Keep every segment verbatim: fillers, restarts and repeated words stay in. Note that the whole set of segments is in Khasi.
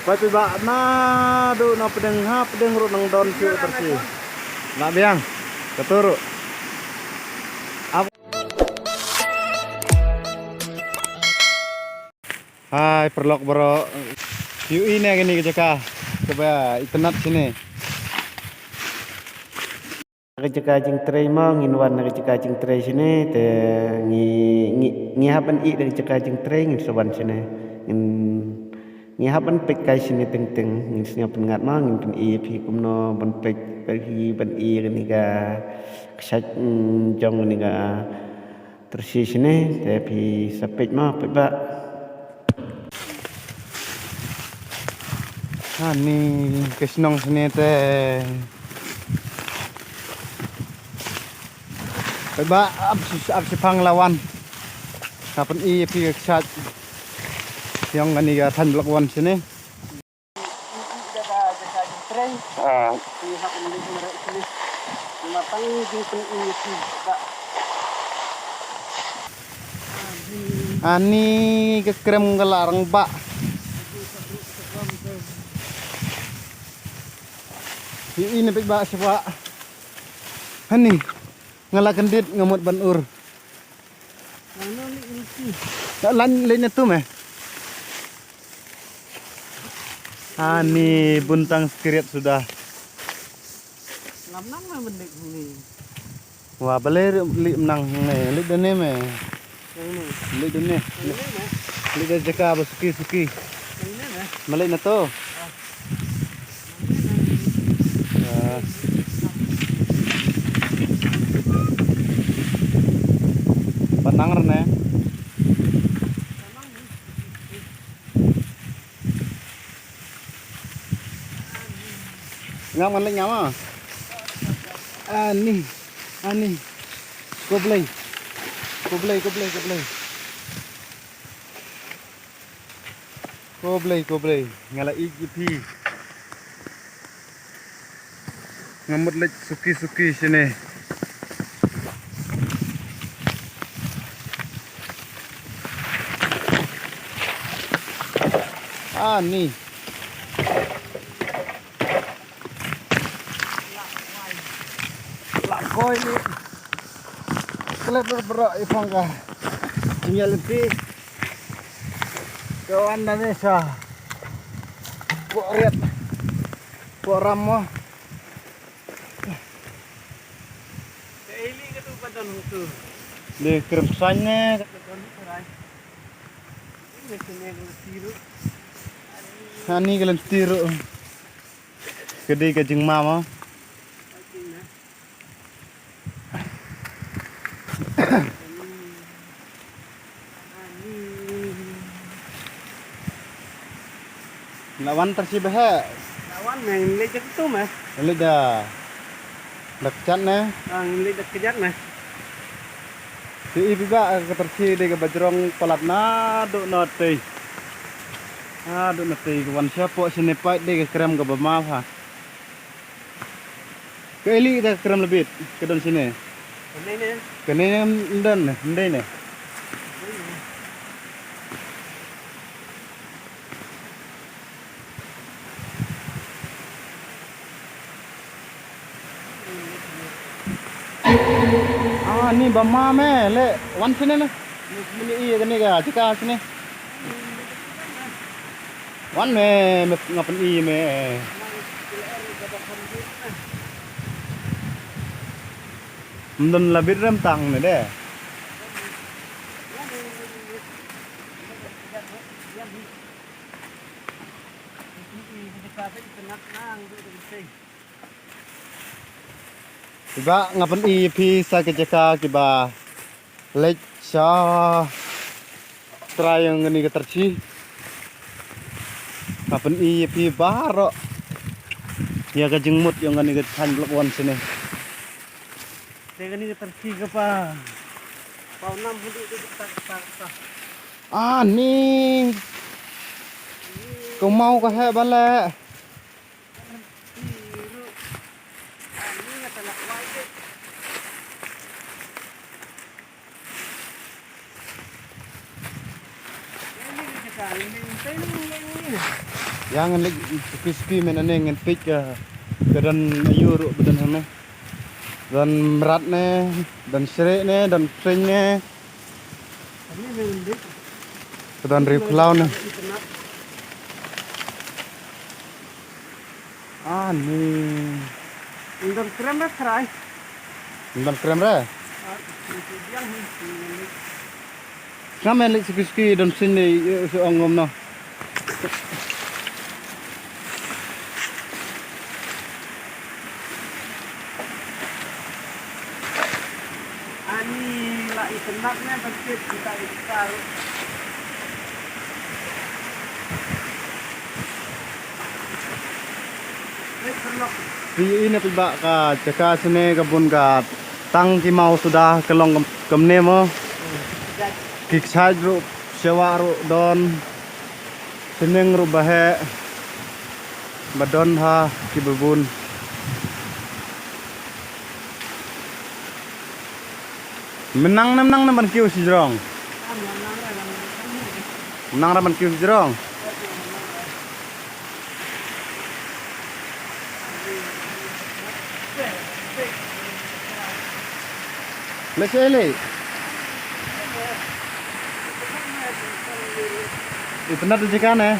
Ba phi ba na du na pdeng ha pdeng ruh nang don shu tersi. Na biang. Ketur. Ap. Hai, paralok baroh. Ïohi ne kane ka jaka kaba itynnad shane. Ka jaka jingtrei mo, ngin wan na ka jaka jingtrei shane, te ngi, ngi, ngi hap ban ïeh da ka jaka jingtrei, ngin sa wan shane. Ngin, ngi hap ban peit kai shane teng teng, ngin sngap pynngat mo, ngin pyn-i ïa phi kumno ban peit, peit hi ban ïeh kane ka kshaid, mm, jong kane ka Tyrshi shane, te phi sa peit mo, peit ba. Ani ka shnong shane te. Peit ba, ap shi, ap shiphang la wan. Nga pyn-i ïa phi ka kshaid. Ïong kane ka thaiñ Blok One shane. Ah. Ani ka krem ka la rangbah. Ïohi ne peit ba shuwa. Ani nga la kyndit nga mut ban ur. Lan leit na tu me. Ani buntang skriat suda. Lam nang me mendik ni. Wa balei leit nang ne, leit da ne me. Leit da ne. Leit da jaka ba suki suki. Leit na tu. Ba nang rne. Ngam ngan leit ngam ah. Ani, ani. Ko Blei. Ko Blei, ko Blei, ko Blei. Ko Blei, ko Blei, nga la ïeit ïa phi. Nga mut leit suki suki shane. Ani. La koi ni. Klet ber bro i phong ka. Tinggal ti. Kawan dane sa. Pok riat. Pok ram mo. Ka eli ka tu padon tu. Ni krem sane. Ani ka lynti ruh. Ka dei ka jingma mo. La wan tyrshi ba heh. La wan me, leit da tu me. Leit da. Da kjat ne. Ah, leit da kjat me. Te i ba ka tyrshi dei ka bajrong palat naduh na tei. Naduh na tei ka wan shapoh shane pat dei ka krem ka ba ma ha. Ka eli da ka krem lebit ka don shane. Kane ne? Kane ne ym don ne, ym dei ne. Ah, ni ba ma me le wan shane ne. Ni, ni i kane ka jaka shane. Wan me, me nga pyn-i me. Ym don la bit rem tang ne de. Ba nga pyn-i phi sa ka jaka kiba leit sha trai ïong kane ka tyrshi. Nga pyn-i ïa phi baroh ïa ka jingmut ïong kane ka thaiñ Blok One shane. Te kane ka tyrshi ka pa. Pau nam hudu tu tak tak tak. Ah, ni. Kau mau ka heh ba leh. Ïa ngan leit suki suki mynne, ngan peit ka, ka don aïu ruh ba don hangne. Don mrad ne, don shrieh ne, don pseiñ ne. Ka don riewkhlaw ne. Ani. Ym don krem re trai. Ym don krem re. Nga men leit suki suki don sien ne, eh, u ong ngom noh. Ani la itynnad ne ban tip kita itynnad. Phi ïohi ne phi bah ka jaka shane ka bun ka tang ki maw suda ka long kam-, kamne mo. Ki kshaid ruh, shuwa ruh don. Shnong ruh ba heh. Ba don ha kiba bun. Mynta ne mynta ne ban kiew shajrong. Mynta ne ban kiew shajrong. Lei seh lei. Itynnad jaka ne.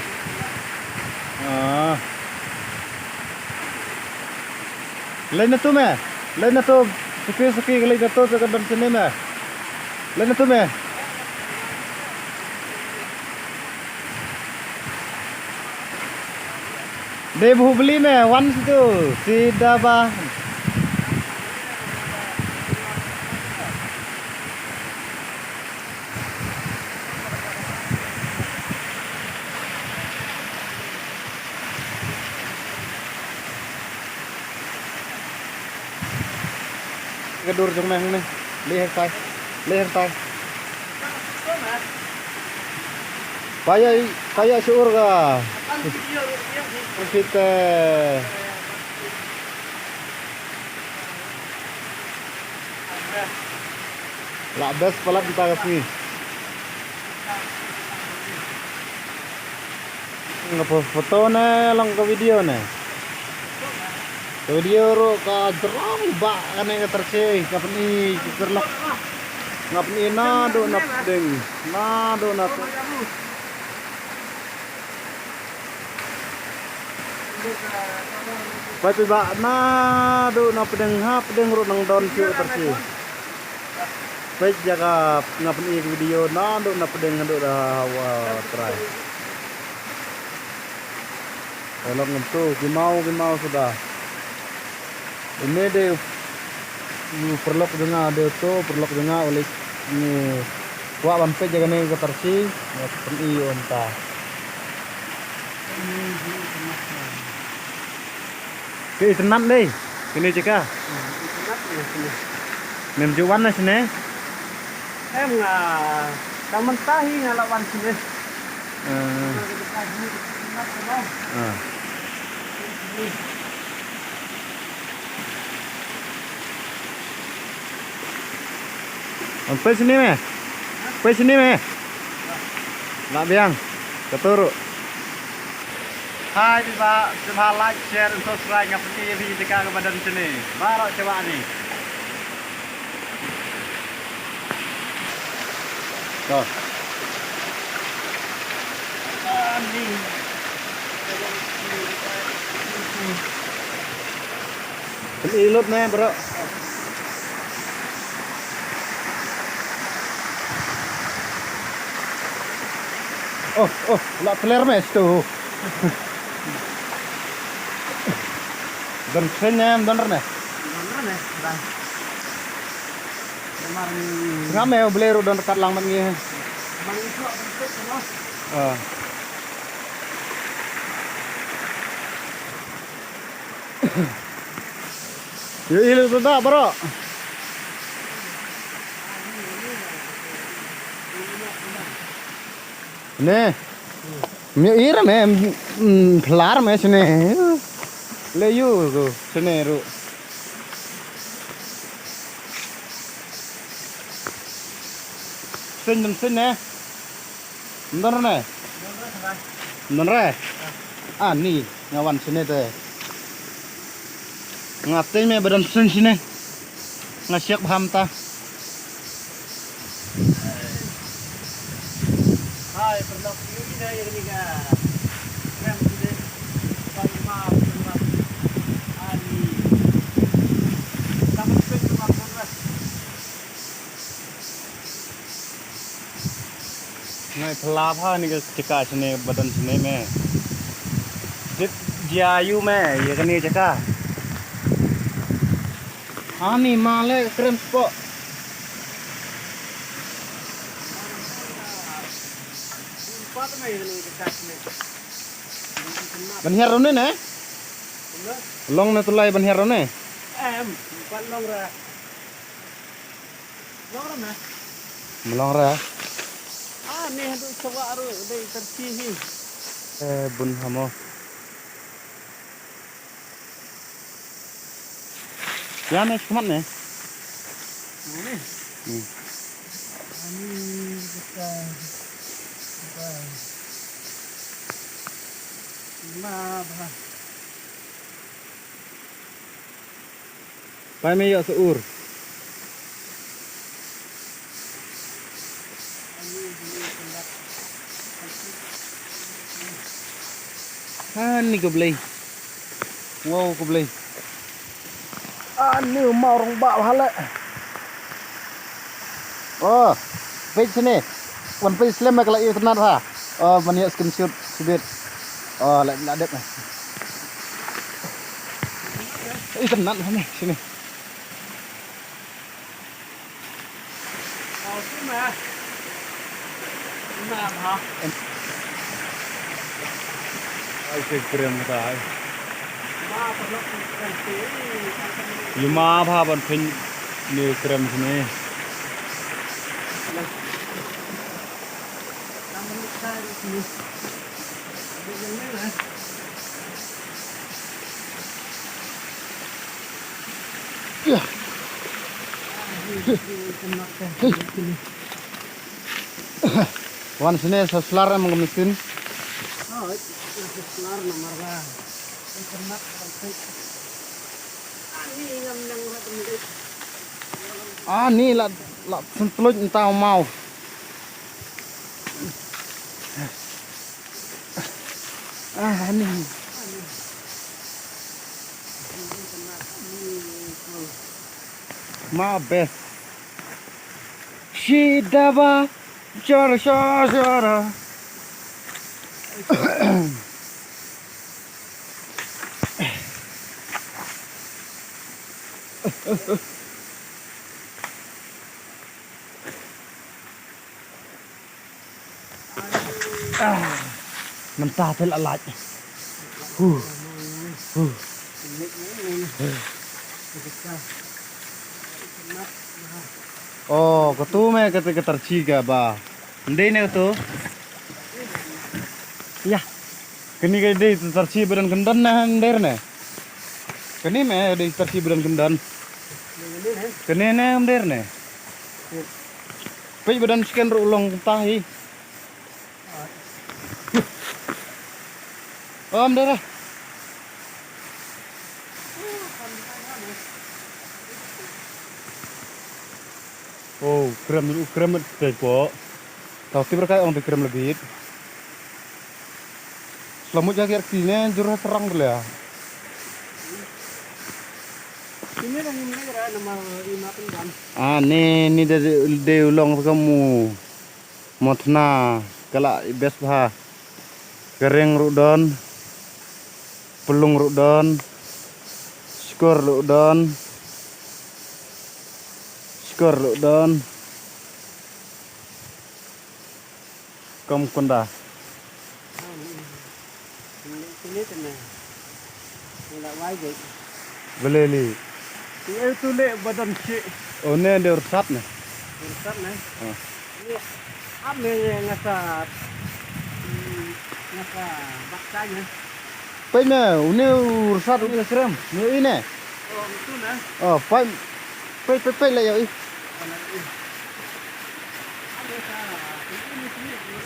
Ah. Leit na tu me. Leit na tu. Suki suki leit na tu, suki ban sini me. Leit na tu me. Dei Bahubali me, wan situ, sida ba. Ka dur jong me hangne. Leh tai. Leh tai. Paya, paya syur ka. Kita. La best palat kita ka sngi. Nga pho-, photo ne long ka video ne. Ka video ruh ka jrong ba kane ka tarsih ka pyni ki paralok. Nga pyni naduh na pdeng, naduh na pdeng. Peit ba naduh na pdeng, ha pdeng ruh nang don shuh tarsih. Peit ïa ka nga pyni ka video naduh na pdeng haduh da hawa trai. Ka long kumto, ki maw, ki maw suda. Ine dei u paralok jong nga, dei uto u paralok jong nga u leit, ngi kwah ban peit ïa kane ka tarsih, nga pyni ïa u mynta. Ka itynnad dei kane jaka. Mem ju wan na shane? Em, nga, ka mynta hi nga la wan shane. Ah. Ah. Peit shane me. Peit shane me. Lah biang. Ka tu ruh. Hai, phi ba, sngewbha like, share and subscribe, nga pyni ïa phi jaka kaba don shane. Baroh shuwa ni. To. Ani. Pyni lut ne, bro. Oh, oh, la pler me sto. Don kren ne, don ne. Don ne, don. Ngam me bler don kat lang man ngi. Man ngi suak, man ngi suak, no. Ah. Ïohi lut da, bro. Ne. Ym ïohi re me, mm, phlar me shane. Le ïoh ko shane ruh. Seng, seng ne. Ym don ne. Don re? Ani, nga wan shane te. Nga tei me ba don sien shane. Nga siak bha mynta. Ngai phylla bha ni ka jaka shane ba don shane me. Dip jia ïa me ïa kane jaka. Ani ma le krem spot. Ban hiar rone ne? Long ne tulai ban hiar rone? Em, ban long ra. Long ra me. Long ra. Ah, ne hadu sawa ru dei terki hi. Eh, bun hamo. Ya me khmat ne. Ni. Hmm. Ani kita. Ba. Ma ba. Pai me ïoh sa ur. Ani ko Blei. Wow ko Blei. Ani ma rong ba bha le. Oh, peit sini. Wan peit slem ka la internet ha. Oh, ban ïoh screenshot sibit. Oh, la la dep. Internet ha ni sini. Ai, ke krem ka ai. Ïa ma bha ban pyn ni krem sini. Wan sini sa slar em ka mesin. Ani la la sentluj entau mau. Ah, ani. Ma best. Shidaba, shara, shara, shara. Ah, mynta te la lait. Huh. Huh. Oh, katu me kata ka tarchi ka ba. Ndei ne katu. Ya. Kani ka dei tarchi ba don kyndon ne nder ne. Kani me dei tarchi ba don kyndon. Kani ne nder ne. Peit ba don sken ruh long kumta hi. Om dara. Oh, krem, krem te po. Tau tibra kai ong te krem lebit. Slamut ya kiar kine jur terang dulu ya. Ini dah ngim lagi dah nama ima pendam. Ah, ni, ni dah de ulong kamu. Mothna kala best bha. Kering ruh don. Pelung ruh don. Skor ruh don. Skor ruh don. Kom kunda. Balei li. Ye tu le badan chi. Oh, ne de ursat ne. Ursat ne. Ah. Ni am ne ngasa, ngasa baksa ne. Pei me, une ursat une krem. Ne ine. Oh, tu ne. Oh, pei, pei, pei, pei le yo i.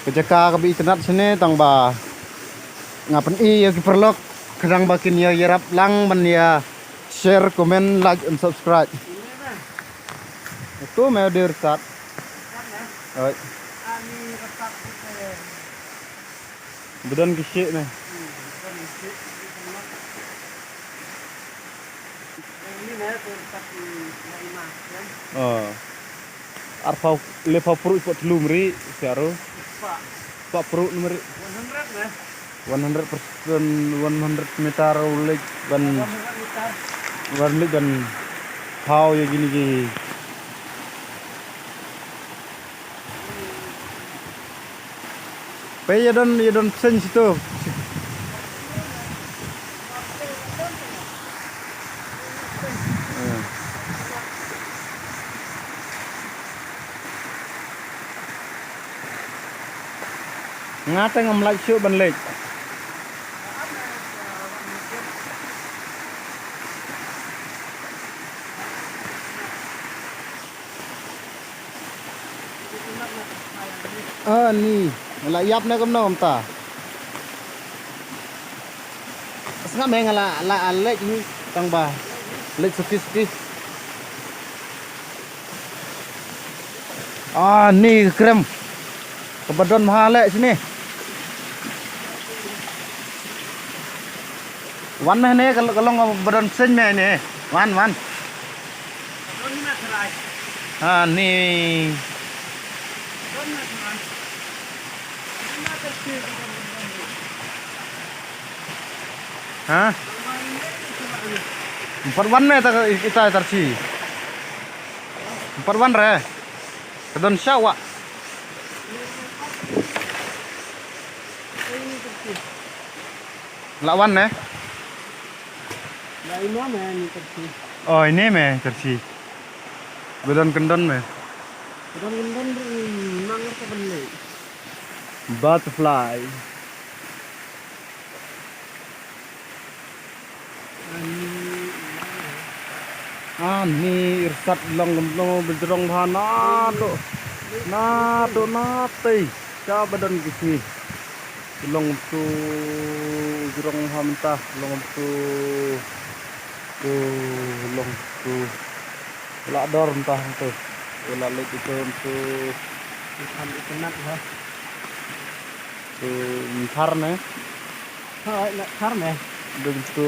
Ka jaka kaba itynnad shane, tang ba nga pyni ïa ki paralok khnang ba kin ïa ïarap lang ban ïa share, comment, like and subscribe. Uto me u dei u ryngkat. Oi. Ba don ki shyieng ne. Oh. Arphew, lephew pruh, iphew tlu mri, siaru. Spah pruh mri. One hundred percent, one hundred meter u leit ban, ban leit ban phaw ïa kine ki. Peit ïa don, ïa don bseiñ shito. Nga te ngam lah shuh ban leit. Ani, nga la ïap ne kumno kumta. Sngap me nga la, la leit ni tang ba. Leit suki suki. Ani krem. Kaba don bha leh shane. Wan me ne ka, ka long kaba don bseiñ me ne. Wan, wan. Ani. Ha? Em pat wan me ta, ita Tarchi. Em pat wan re. Ka don sha wah. La wan ne? La ine me ni Tarchi. Oh, ine me Tarchi. Ba don kyndon me. Ba don kyndon, mm, nang ka ban leh. Butterfly. Ani, irsat long long bajrong bha na to. Na to na tei. Cha ba don ki si. Long tu jrong bha mynta, long tu. Tu long tu. La dor mynta tu. La leit tu tu. Kan ikenat ha. Tu mynthar ne. Hoi, na thar me. Dum tu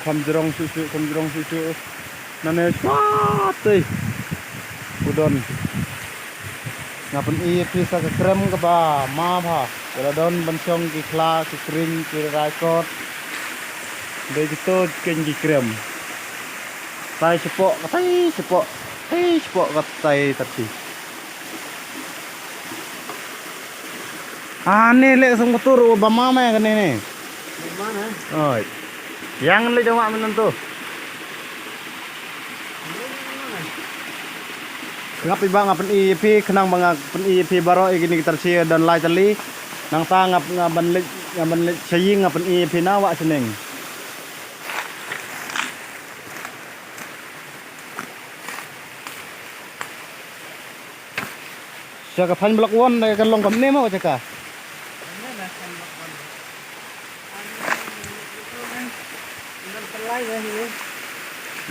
kham jrong shu shu, kham jrong shu shu. Nane swat tei. U don. Nga pyni ïa phi sa ka krem kaba ma bha. Ka la don ban shong ki khla, ki kring, ki raikot. Dei kito kein ki krem. Tai shapoh, ka tai shapoh. Tai shapoh, ka tai Tarchi. Ani leh song katur ba ma me kane ne. Ba ma ne? Oi. Ïa ngan leit da wah mynta tu. Ngap i ba nga pyni ïa phi, khnang ba nga pyni ïa phi baroh ïa kine ki Tarchi don lai tylli. Nangta nga, nga ban leit, nga ban leit sha ïing nga pyni ïa phi na wah shneng. Sha ka Pine Block One, eh, ka long kumne mo jaka.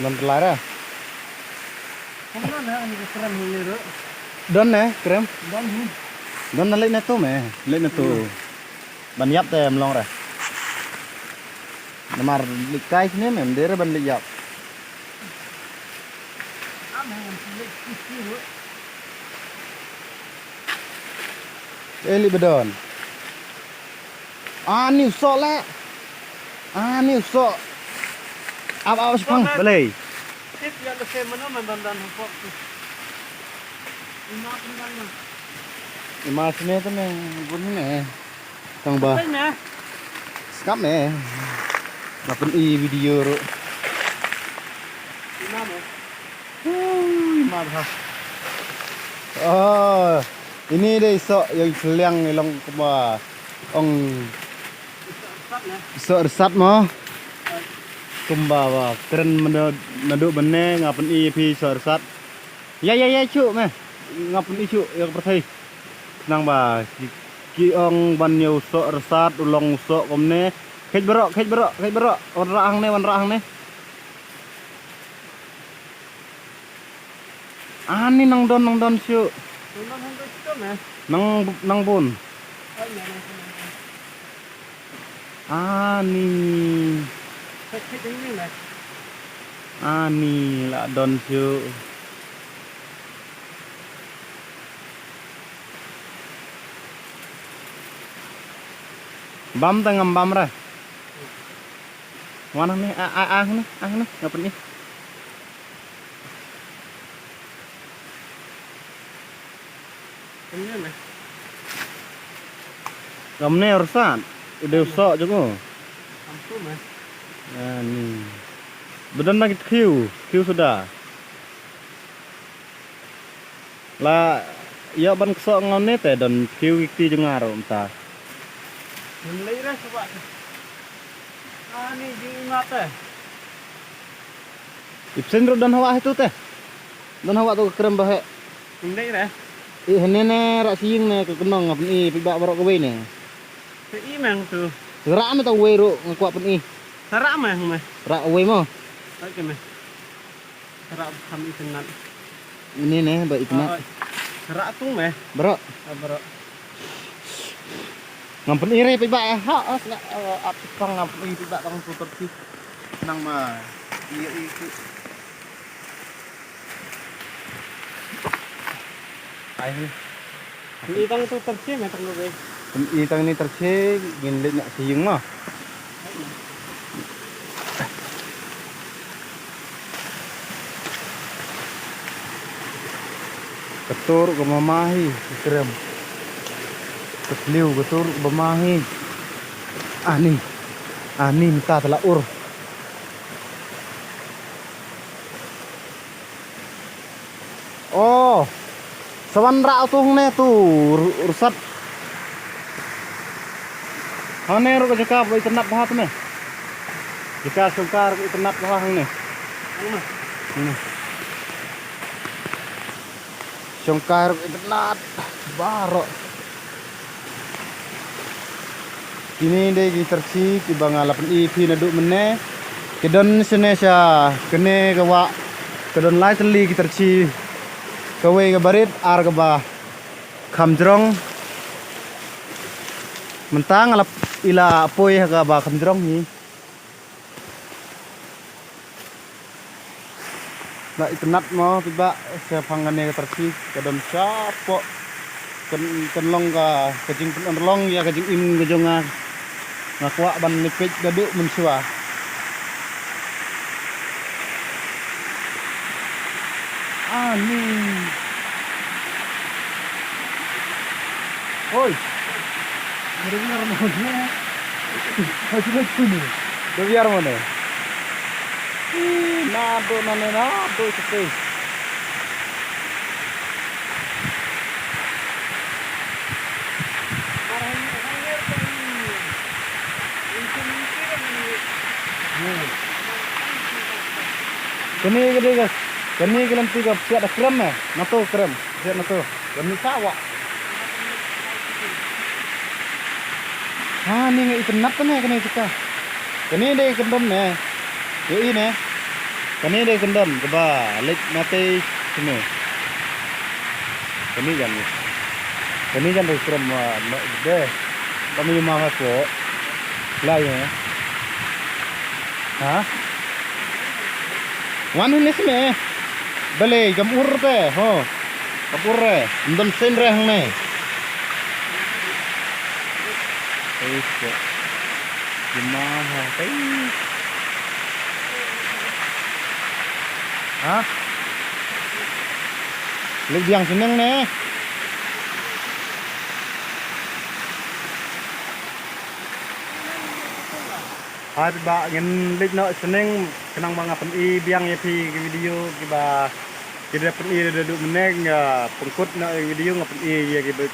Don tylli re. Don ne krem? Don ne, leit na tu me, leit na tu. Ban ïap te em long re. Namar leit kai sne me, em dei re ban leit ïap. Eli ba don. Ani u soh le. Ani u soh. Ap ap shipang balei. Tip ïa lehse mano man ban dan hapok tu. Ima pynban ma. Ima sne te me bun ne. Tang ba. Tang me. Skam me. Nga pyni video ruh. Ima me. Ui, mar ha. Oh, ini dei soh ïa i Khliang i long kumba ong soh rsat mo. Kumba ba kren mano naduh bane nga pyni ïa phi soh rsat. Ïa ïa ïa chu me. Nga pyni shuh ïa ka pyrthei. Nang ba ki, ki ong ban ïa u soh rysat u long u soh kumne. Kheit baroh, kheit baroh, kheit baroh. Wanrah hangne, wanrah hangne. Ani nang don, nang don shuh. Nang don hangne shuh, meh. Nang, nang bun. Ai, nang, nang, nang, nang. Ani. Kheit, kheit hangne, meh. Ani la don shuh. Bam tang ngam bam re. Wan hangne, a, a, a, hangne, a, hangne, nga pyni. Hangne, meh. Kamne rysat, u dei u soh jong u. Kamtu, meh. Ani. Ba don na ki tkhiew, tkhiew suda. La ïoh ban ksoh nga ne te don tkhiew ki kti jong nga ruh mynta. Ngam lei re shuh ba. Ani jingmut te. Ipsen ruh don hawa hitu te. Don hawa tu ka krem ba he. Ngam lei re. Eh, hene ne rah sing ne ka kynong ngam i phi ba baroh kawei ne. Te i meng tu. Rah me ta wei ruh nga kwah pyni. Rah meng me. Rah wei mo. Okey me. Rah kham itynnat. Ini ne ba itynnat. Ah, rah tu me. Bro. Ah, bro. Ngam pyni re phi ba ha as na ap pang ngam pyni phi ba tang tu tersi. Nang ma. Iya itu. Ai. Ni tang tu tersi me tang lo be. Ni tang ni tersi ngin leit na sing ma. Ka tur ka mamahi, ka krem. Ka tliw ka tur ka mamahi. Ani. Ani mynta tala ur. Oh. Sa wan rah tu hangne tu ru-, rusat. Hangne ruh ka jaka ba itynnat bha tu ne. Jaka shongkai ruh itynnat bha hangne. Hangne. Shongkai ruh itynnat baroh. Kine dei ki tyrchi kiba nga la pyni phi naduh mynne. Ki don shane sha kane ka wah. Ka don lai tylli ki tyrchi. Kawei kaba rit, ar kaba kham jrong. Mynta nga la, i la poi ha kaba kham jrong hi. La itynnat mo phi ba shaphang kane ka tyrchi ka don shapoh. Kan, kan long ka, ka jingpynlong ïa ka jingim ka jong nga. Nga kwah ban lipit da duh mynshuwa. Ani. Oi. Ada biar mana? Ada biar mana? Ih, nado nane nado sepe. Kane ka dei ka, kane ka lynti ka psiat da krem eh. Nato krem, psiat nato. Kane sawa. Ha, ni nga itynnat ne kane kita. Kane dei kyndon ne. Ïohi ne. Kane dei kyndon kaba leit na tei sini. Kane jan. Kane jan dei krem ma, ma de. Kami ma ha ko. Lai ne. Ha? Wan hangne sini. Balei kam ur te, ho. Kam ur re, ndon sen re hangne. Ei, ko. Jema ha, ei. Ha? Leit biang sini ne. Hai ba ngin leit noh sini khnang ba nga pyni biang ïa phi ki video kiba ki da pyni da duh mynne nga pynkut noh ïa ki video nga pyni ïa kiba,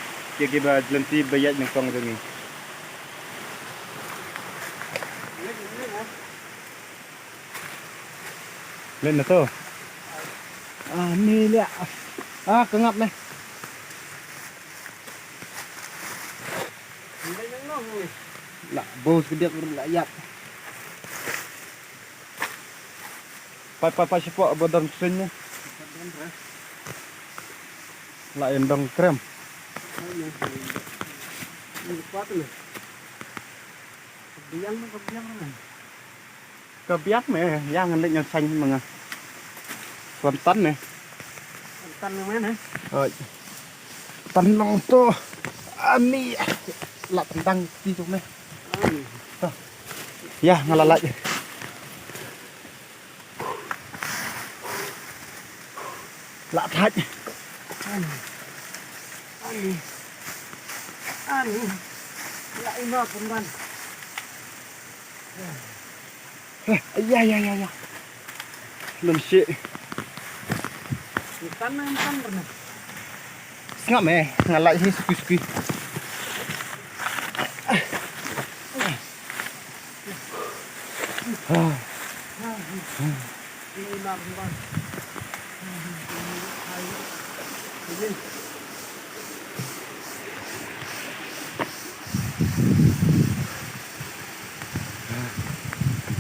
ïa kiba jlenti ba ïaid nyngkong jong ngi. Leit na to. Ah, ni leh. Ah, ka ngap ne. La bos kediak la yak. Pai pai pai sipok bodon sini. La endong krem. Biang, biang. Ka biang me, ïa ngan leit ngan saiñ ma nga. Wan tan ne. Wan tan ne me ne. Oi. Tan long to. Ani. La tendang ti tu me. Ani. To. Ïa nga la lait. La thait. Ani. Ani. Ani. La ima pun ban. Eh, ya, ya, ya, ya. Lem shi. Tan na tan na. Sngap me, nga lait hi sukui sukui.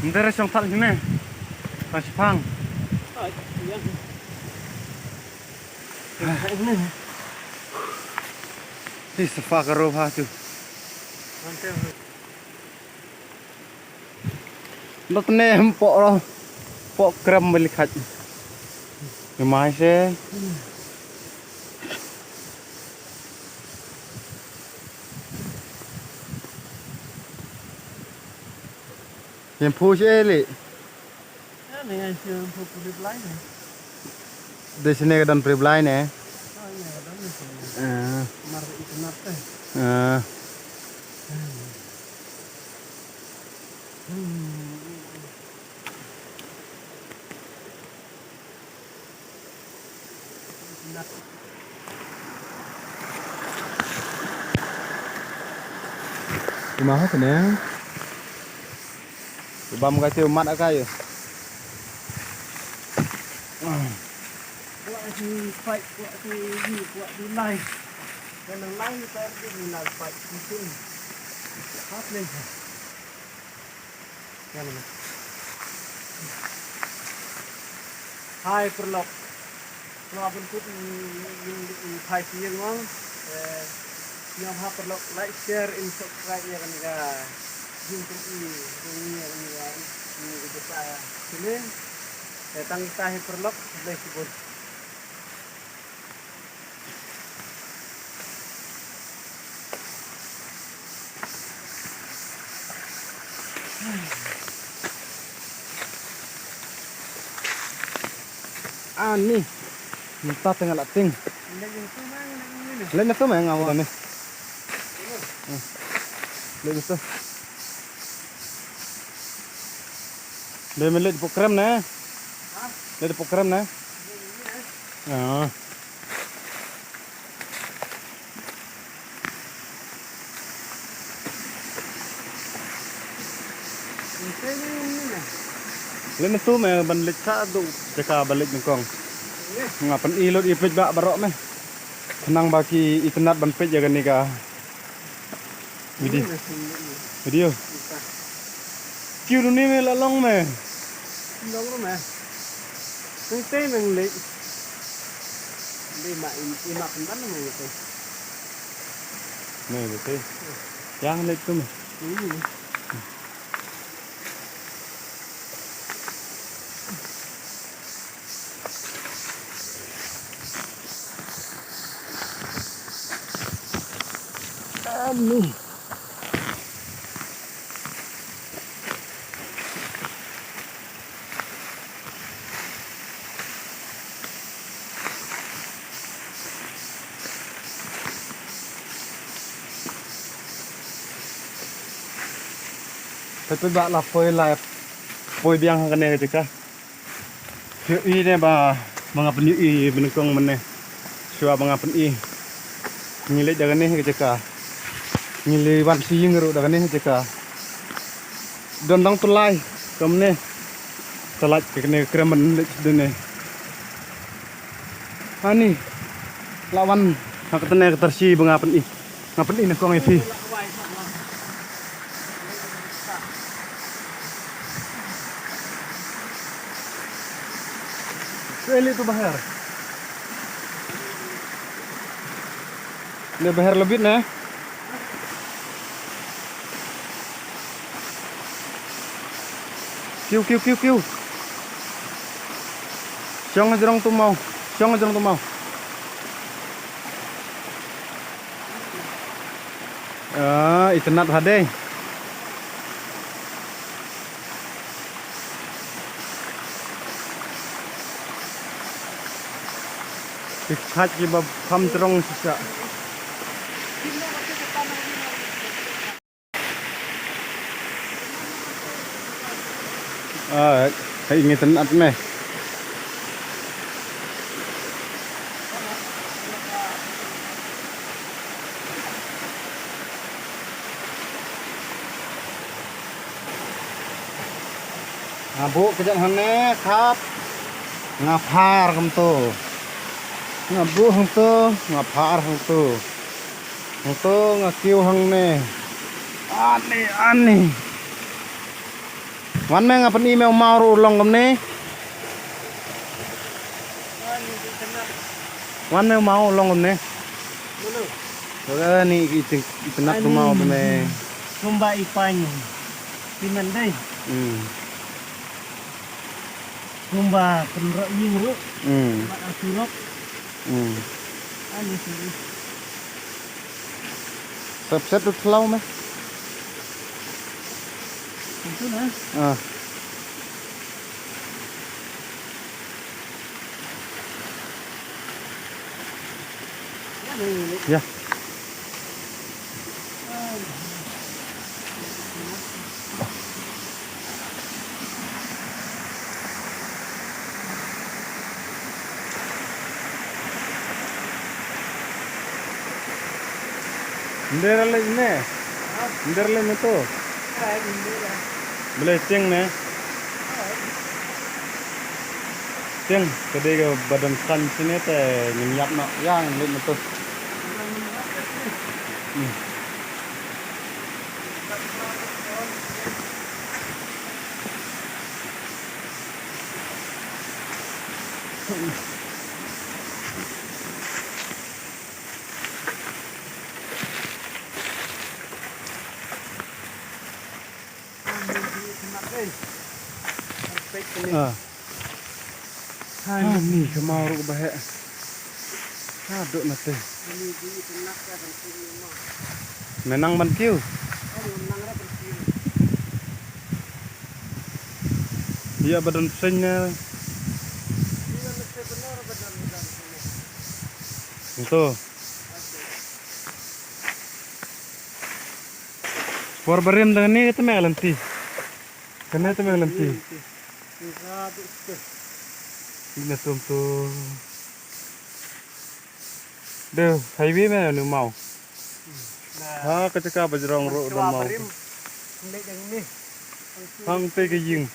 Ndere song thal hine. Pang sipang. Ti safa ka ro ha tu. Lot ne em po ro. Po krem beli khat. Ngemai se. Yang pu se li. Ane ngan shu pu pu reply ne. Dei sini ka don reply ne. Ah, ine ka don ne sini. Ah. Mar itynnad te. Ah. Hmm. Ima ha kane. Bam ka te mat ka ye. Kwa ti fight, kwa ti ni, kwa ti lai. Kan lai ni tar di ni lai fight. Mungkin. Hap ni. Hai paralok. Sngewbha ban kut phai sha ïing mo. Eh, sngewbha paralok like, share and subscribe ïa kane ka jingpyni jong ngi ïa kane ka, kane ka jaka sini. Eh, tang kita hi paralok, khublei shibun. Ani. Mynta te nga la tieng. Leit na tu me nga wan ne. Leit na tu. Dei me leit pok krem ne. Leit pok krem ne. Ah. Leit na tu me ban leit sa tu jaka ban leit nyngkong. Nga pyni lut ïa peit ba baroh me. Khnang ba ki itynnad ban peit ïa kane ka Video. Video. Kiew duni me la long me. Long me. Nang te nang leit. Leit ma in, in ma kan me te. Me te. Yang leit tu me. Hmm. Ani. Peit, peit ba la poi, la poi biang ha kane ka jaka. Phi ïohi ne ba, ba nga pyn-ïohi ba nyngkong mynne. Shuwa ba nga pyni. Ngi leit da kane ka jaka. Ngi leit wan sha ïing ruh da kane ka jaka. Don dang tylli kumne. Tylli ka kane ka krem ban leit da ne. Ani. La wan ha katne ka tyrshi ba nga pyni. Nga pyni nyngkong ïa phi. Eli tu baher. Ni baher lebih ne. Kiu, kiu, kiu, kiu. Siang jrong tu mau. Siang jrong tu mau. Ah, itynnad hadei. Ki khat kiba kham jrong shisha. Ah, hai ngi ten at me. Nga buh kjat hangne khap. Nga phar kumto. Nga buh hangto, nga phar hangto. Hangto nga kiew hangne. Ani, ani. Wan me nga pyni me u maw ruh u long kumne. Wan me u maw u long kumne. Ani i tynnad u maw kumne. Kumba i pain. Pynban dei. Hmm. Kumba pynroh ïing ruh. Hmm. Kumba asurok. Hmm. Ani sini. Sep sep tu thlaw me. Itu na. Ah. Ya. Ndera lei ne? Ndera lei ne to? Bele ting ne? Ting, ka dei ka ba don san sini te ngin ïap noh. Ïa, ngin leit mynta. Hmm. Ah. Ani ka maw ruh ba heh. Haduh na te. Me nang ban kiew. Ïa ba don seng ne. Ito. Por barim dang ni kata me lenti. Kane te me lenti. Ina tum tu. De highway me nu mau. Ha ka jaka ba jrong ruh don mau. Hang te ka ïing.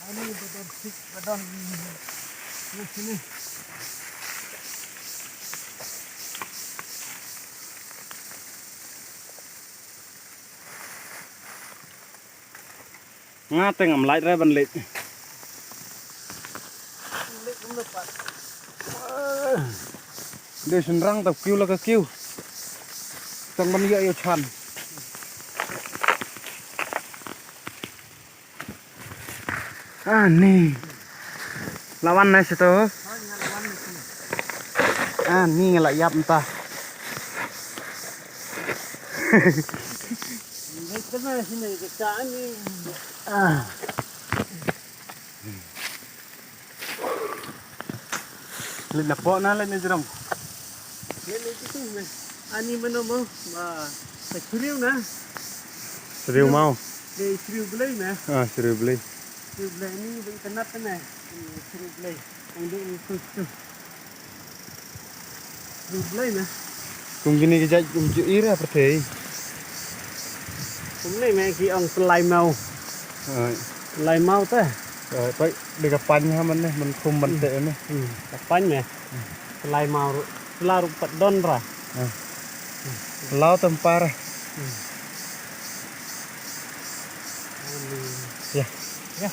Ani ba don sik ba don. Ni sini. Nga te ngam lait re ban leit. De shynrang ta kiew la ka kiew. Tang ban ïa ïa chan. Ani. La wan na sito. Ani la ïap mynta. Ah. Leit na poh na leit na jrong. Leit na jrong me. Ani mano mo ma ka sriu na. Sriu mau. Dei sriu blei me. Ah, sriu blei. Sriu blei ni ba itynnad te me. Sriu blei. Ang dei ni tu tu. Sriu blei me. Kum kine ki jait kum ju ira pyrthei. Kum ne me ki ong selai mau. Ai. Selai mau te. Ai, pai de ka pan ha man ne, man khum man te ne. Hmm, ka pan me. Selai mau ru, sela ru pat don ra. Ah. Lau tempar. Hmm. Ya. Ya.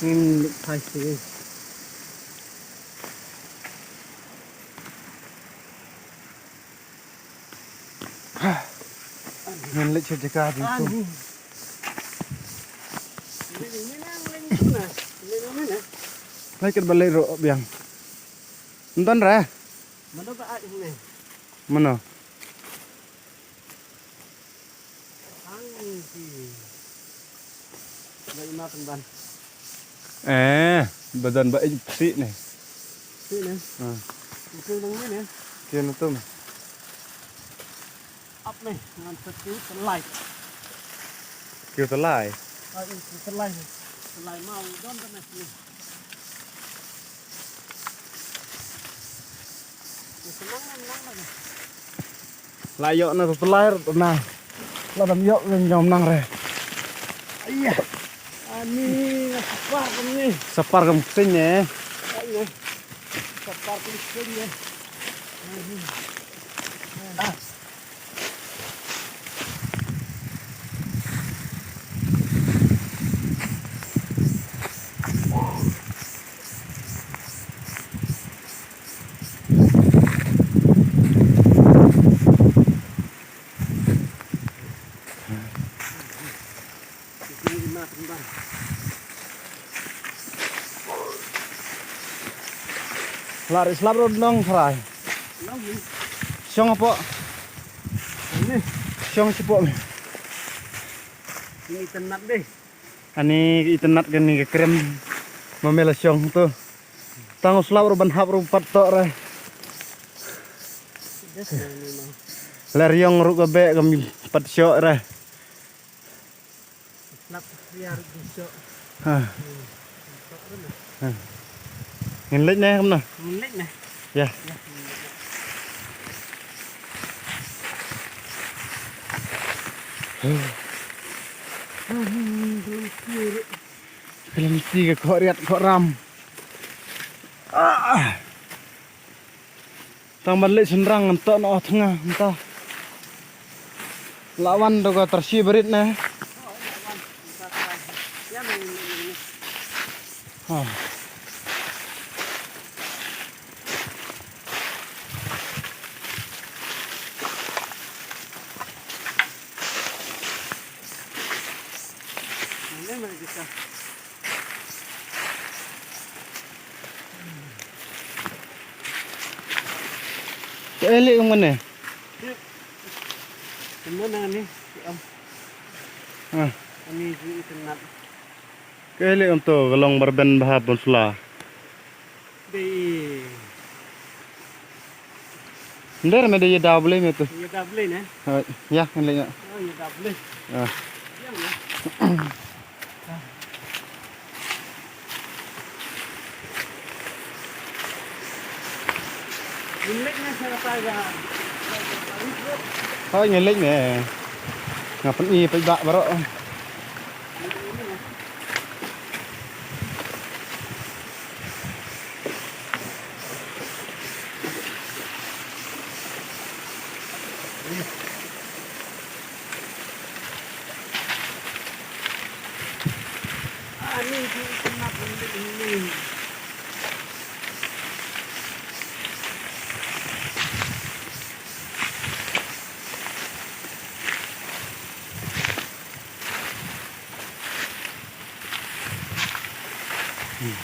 Ngin leit phai sha. Ngin leit sha jaka jingpun. Leit kat ba leit ruh biang. Ym don re. Mano ba ai ne? Mano? Ang ki. Ba ima pynban. Eh, ba don ba ïa psi ne. Psi ne? Ha. Psi nang ne ne. Kiew na tum. Ap ne, ngan sa kiew tylai. Kiew tylai. Ah, kiew tylai. Tylai ma u don ba ne. La ïoh na tu lai na. La dam ïoh ngan jam nang re. Aiya. Ani nga sapar kum ni. Sapar kum sing ne. Aiya. Sapar kum sing ne. Ah. Lari slap rod nong trai. Shong apo. Shong sipo. Ini tenat deh. Ani itynnat kane ka krem ma me la shong tu. Tang u slap ruh ban hap ruh pat toh re. Ler yong ruh ka beh kam pat shoh re. Ha. Ha. Ngin leit ne kumno? Ngin leit ne. Ya. Ka lynti ka khohriat khohram. Ah. Tang ban leit shynrang ngan toh noh thnga mynta. La wan to ka tyrshi barit ne. Ha. Ka eli kum kane. Kumno nang ani, ki am. Ah. Ani ji itynnat. Ka eli kum to ka long barben bha bun sla. Dei. Nder me dei ïa daw blei me to. Ïa daw blei ne? Hoi, ïa, ngin leit ïa. Oh, ïa daw blei. Ah. Ïa me. Ngin leit ne sa ka ta ga. Hoi, ngin leit ne. Nga pyni peit ba baroh. Hmm.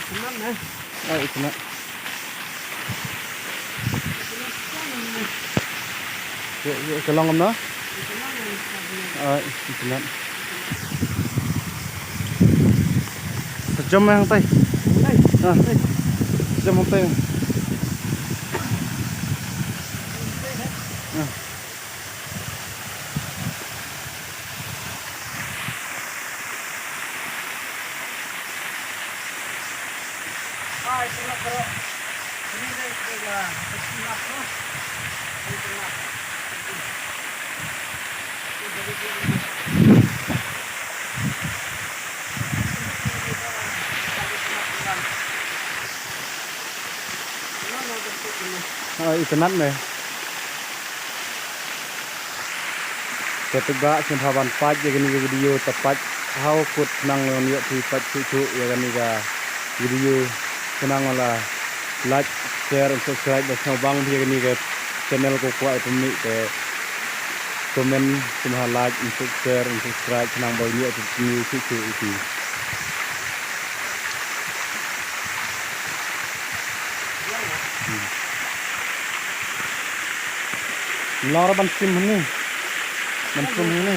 Itynnat ne? Ah, itynnat. Ïa, ïa, ka long kumno? Ah, itynnat. Ka jam hangtai. Ah. Jam hangtai. Ah. Ah, itynnat me. Te peit ba sngewbha ban peit ïa kane ka video, te peit. Haw kut nang nang ïoh phi pat shu shu ïa kani ka video. Khnang la like, share and subscribe ba sngewbang phi ïa kani ka channel ko kwah pynmih te comment sum ha like and share and subscribe khnang ba ïoh phi shu shu ïa phi. Lor ban sim hini. Ban sim hini.